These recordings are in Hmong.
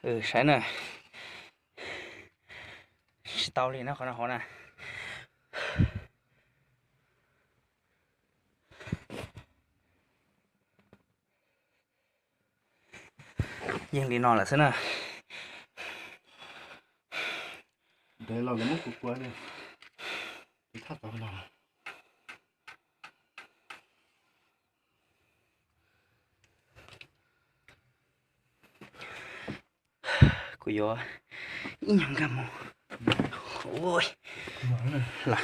Saib na, tsis tau li na qhov no hauv na. Yeej li no lawm xwb na. Ntev los lawv muab kuv kuav li, kuv thaj tod los. Kuv yuav ib nyuag nkag mus. Ua, lam.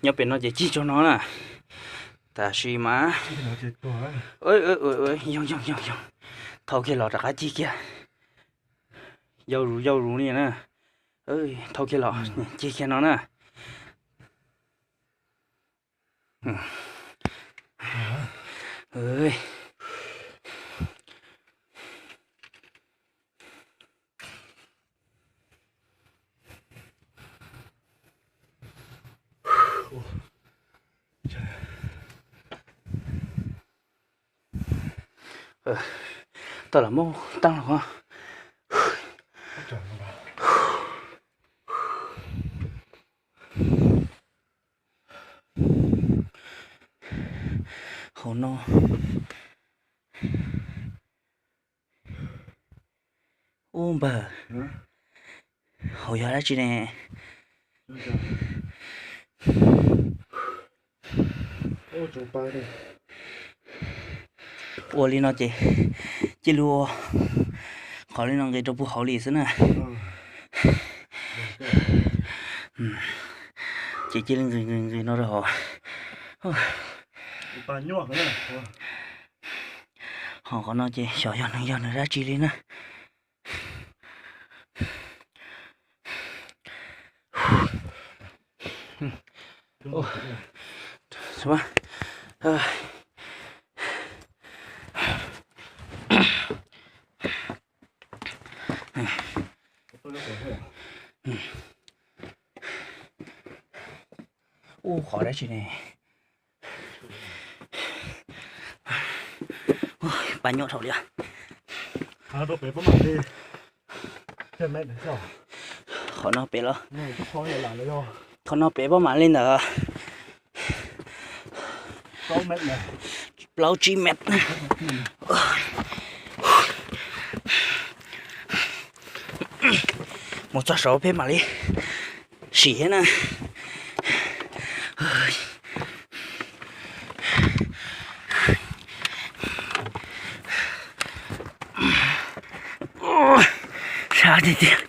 Nyob pem no ces cig tsuag no na. Tab sis mas, yoog yoog yoog yoog, thau kiag los rov qab cig kiag. Yau zus yau zus li na. Thau kiag los cig kiag no na. Tau lam muab taab los. Hauv no. Ub npawg, hauv yog dab tsi ne? Ua li no ces cia li ua qhov li no nqis rau puag hauv li xwb na. Ces cia li nqis nqis nqis no rau hauv. Ho qhov no ces xyov yog neeg yog nws dab tsi li na. Ub, qhov dab tsi ne? Pab nyuaj dhau li. Qhov no pem los, qhov no pem pab mam li ntawd. Plaub tsib mev. Mus txog saud peb mam li sim thiab na. Sab tiag tiag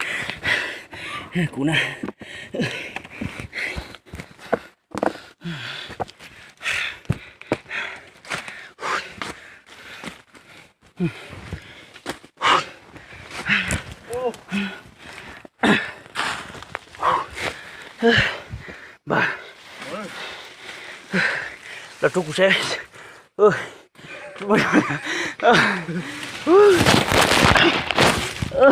kuv na. Npawg, los rub kuv seb.